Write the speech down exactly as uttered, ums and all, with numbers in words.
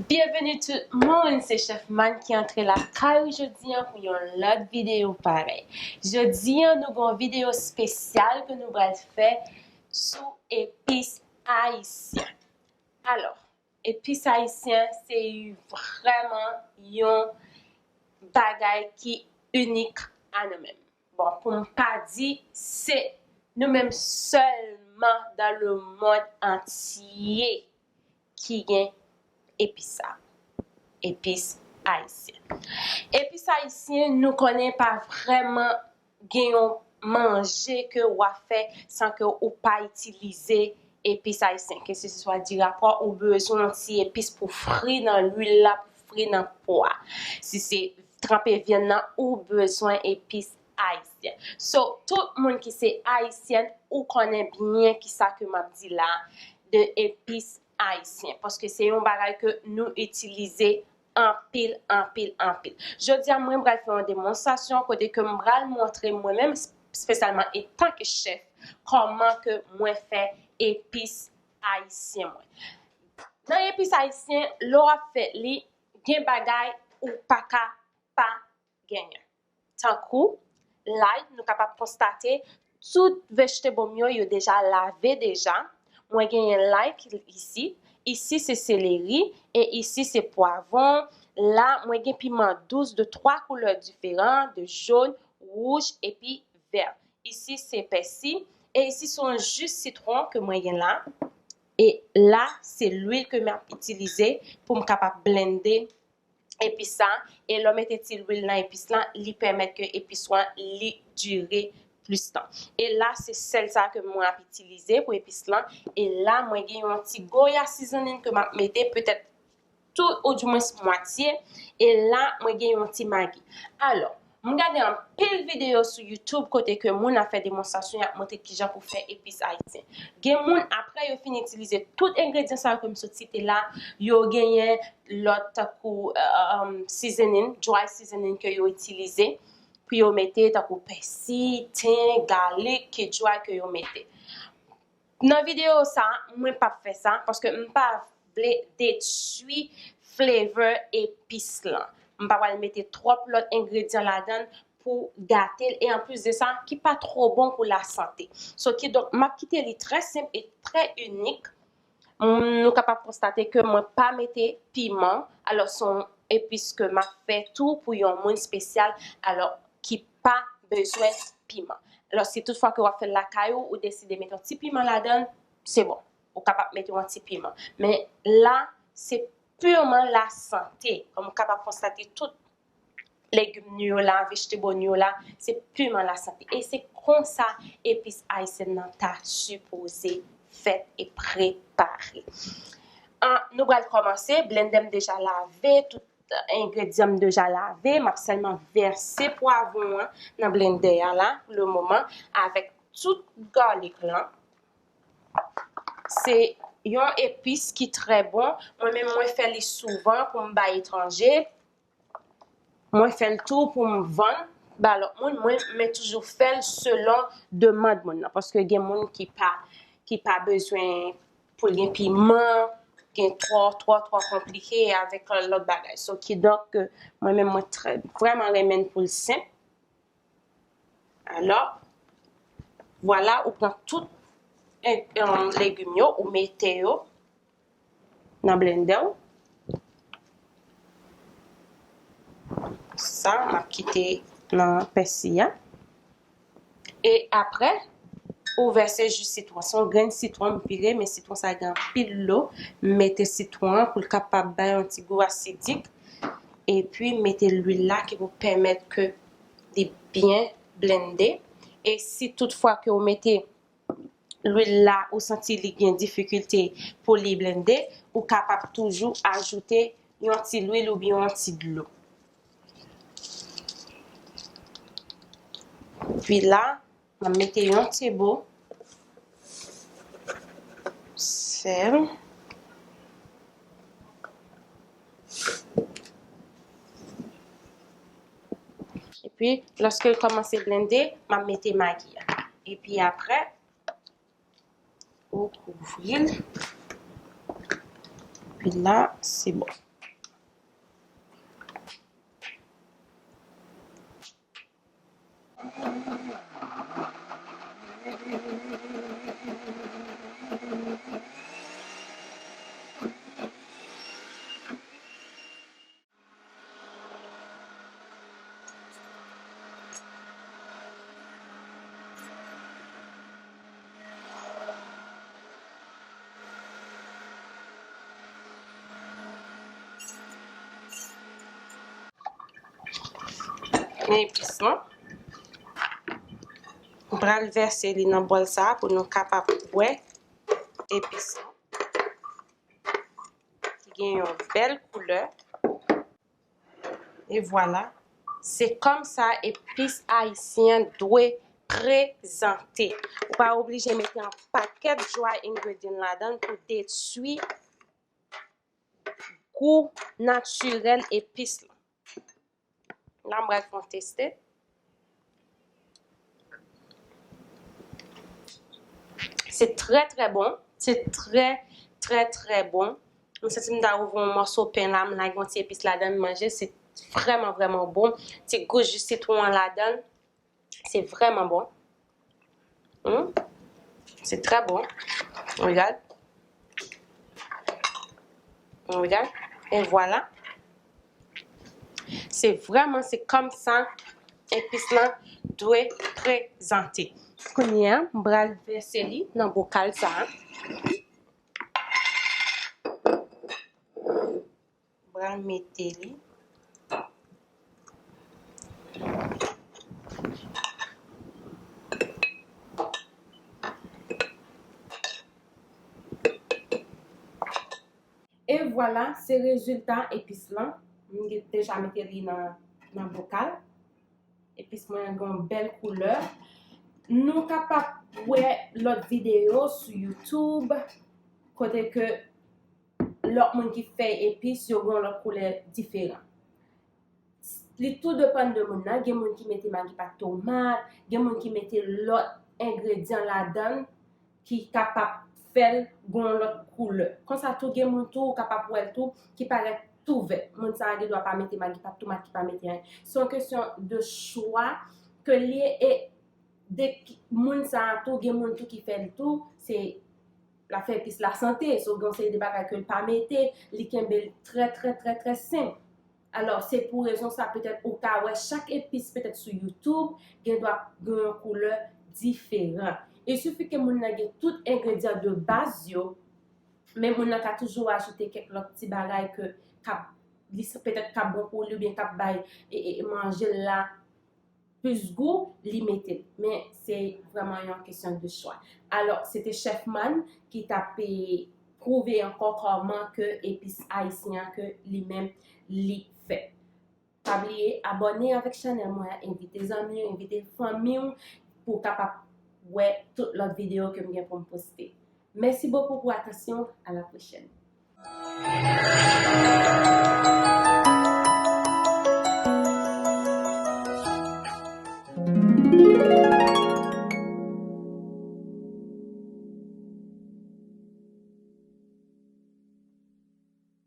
Byenveni tout moun, se Chef Man ki antre lakay ou jodi a pou yon lòt videyo parèy. Jodi a, nou gen yon videyo espesyal ke nou pral fè sou epis ayisyen. Alò, epis ayisyen, se vrèman yon bagay ki inik a nou menm. Bon, pou m pa di, se nou menm sèlman dans le monde entier ki gen epis sa. Epis ayisyen. Epis ayisyen, nou konnen pa vrèman gen yon manje ke w ap fè san ke ou pa itilize epis ayisyen. Ke se swa diri a pwa, ou bezwen yon ti epis pou fri nan lwil la, pou fri nan po a. Si se tranpe vyann nan, ou bezwen epis ayisyen. So, tout moun ki se ayisyèn, ou konnen byen kisa ke m ap di la, de epis ayisyen. Paske se yon bagay ke nou itilize anpil, anpil, anpil. Jodi a, mwen pral fè yon demonstrasyon kote ke m pral montre mwen menm, espesyalman etan ke chèf, kòman ke mwen fè epis ayisyen mwen. Nan epis ayisyen, lè w ap fè li, gen bagay ou pa ka pa genyen. Tankou lay, nou kapab konstate tout vegetable m yo, yo deja lave deja. Mwen genyen lay ki isi. Isi se seleri e isi se pwavwon. La, mwen gen piman dous de twa koulè diferan, de jòn, wouj epi vè. Isi se pèsi e isi se yon ji sitwon ke mwen gen la. E la, se lwil ke m ap itilize pou m kapab blende epis sa, e lè w mete ti lwil nan epis lan, li pèmèt ke epis ou an li dire plis tan. E la, se sèl sa ke mwen ap itilize pou epis lan. E la, mwen gen yon ti Goya seasoning ke m ap mete, petèt tou, oudimwens mwatye. E la, mwen gen yon ti Maggi. Alò, m gade anpil videyo sou YouTube kote ke moun ap fè demonstrasyon, y ap montre kijan pou fè epis ayisyen. Gen moun, apre yo fin itilize tout engredyan sa yo ke m sot site la, yo genyen lòt tankou, um, seasoning, dry seasoning ke yo itilize pou yo mete, tankou pèsi, ten, galik, ki dry ke yo mete. Nan videyo sa, mwen p ap fè sa, paske m pa vle detwi flavor epis lan. M pa pral mete twòp lòt engredyan ladan l pou gate l, e anplis de sa, ki pa twò bon pou lasante. So, kidonk, m ap kite li trè senp e trè inik. M, nou kapab konstate ke mwen pa mete piman, alò se yon epis ke m ap fè tou pou yon moun espesyal, alò ki pa bezwen piman. Alò, si toutfwa ke w ap fè l lakay ou, ou deside mete yon ti piman ladan l, se bon. Ou kapab mete yon ti piman. Men la, se pirman lasante. Kòm ou kapab konstate, tout legim nou yo la, vegetable nou yo la, se pirman lasante. E se konsa epis ayisyèn nan ta sipoze fèt e prepare. An, nou pral kòmanse. Blendè m deja lave, tout engredyan m deja lave. M ap sèlman vèse pwavwon an nan blendè a la, pou le moman, avèk tout galik lan. Se yon epis ki trè bon. Mwen menm, mwen fè li souvan pou m bay etranje. Mwen fè l tou pou m vann ba lòt moun. Mwen, mwen toujou fè l selon demann moun nan. Paske gen moun ki pa, ki pa bezwen pou l gen piman, gen twò, twò, twò konplike avèk lòt bagay. So, kidonk, mwen menm, mwen trè, vrèman renmen l pou l senp. Alò, vwala, ou pran tout, eh, eh, legim yo, ou mete yo nan blendè w. Sa, m ap kite nan pèsi a. E apre, ou vèse ji sitwon. Se yon grenn sitwon m pire, men sitwon sa gen anpil dlo. M mete sitwon an pou l kapab bay yon ti gou asidik. Epi, mete lwil la ki pou pèmèt ke li byen blende. E si toutfwa ke ou mete lwil la, ou santi li gen difikilte pou li blende, ou kapab toujou ajoute yon ti lwil oubyen yon ti dlo. Pi la, m ap mete yon ti bo sèl. Epi, lòske l kòmanse blende, m ap mete magi a. Epi apre, ou kouvri l. Epi la, se bon. Men epis lan. M pral vèse li nan bòl sa a pou nou kapab wè epis lan. Ki gen yon bèl koulè. E vwala, se kòm sa epis ayisyen dwe prezante. Ou pa oblije mete yon pakèt dry ingredient ladan l pou detwi gou natirèl epis lan. La, m pral fè yon teste. Se trè, trè bon. Se trè, trè, trè bon. M santi m ta ouvri yon mòso pen la, m lage yon ti epis ladan, m manje. Se vrèman, vrèman bon. Ti gou ji sitwon an ladan. Se vrèman bon. Hmm? Se trè bon. Regard. Regard. E vwala. Se vrèman, se kòm sa epis lan dwe prezante. Kounye a, m pral vèse li nan bokal sa a. M pral mete li. E vwala, se rezilta epis lan. M deja mete li nan, nan bokal. Epis mwen gen yon bèl koulè. Nou kapab wè lòt videyo sou YouTube, kote ke lòt moun ki fè epis, yo gen yon lòt koulè diferan. Li tou depann de moun nan. Gen moun ki mete magi pa tomat, gen moun ki mete lòt engredyan ladan l ki kapab fè l gen yon lòt koulè. Konsa tou, gen moun tou, ou kapab wè l tou, ki parèt tou vèt. Moun sa a gen dwa pa mete magi pa tomat, ki pa mete anyen. Se yon kesyon de chwa ke l ye e de ki, moun sa a tou, gen moun tou ki fè l tou, se l ap fè epis lasante, so gen yon seri de bagay ke l pa mete, li kenbe l trè, trè, trè, trè senp. Alò, se pou rezon sa, petèt ou ka wè chak epis petèt sou YouTube, gen dwa gen yon koulè diferan. Il suffit ke moun nan gen tout engredyan de baz yo, men moun nan ka toujou ajoute kèk lòt ti bagay ke k ap, li s-, petèt k ap bon pou li oubyen k ap bay e, e, e manje l la plis gou, li mete l. Men se vrèman yon kesyon de chwa. Alò, se te Chèf Man ki t ap, e, pwouve ankò kòman ke epis ayisyen an ke li menm li fè. Pa bliye abòne avèk chanèl mwen an, envite zanmi w, envite fanmi w pou w kapab wè tout lòt videyo ke m gen pou m poste. Mèsi bokou pou atansyon w. À la prochaine.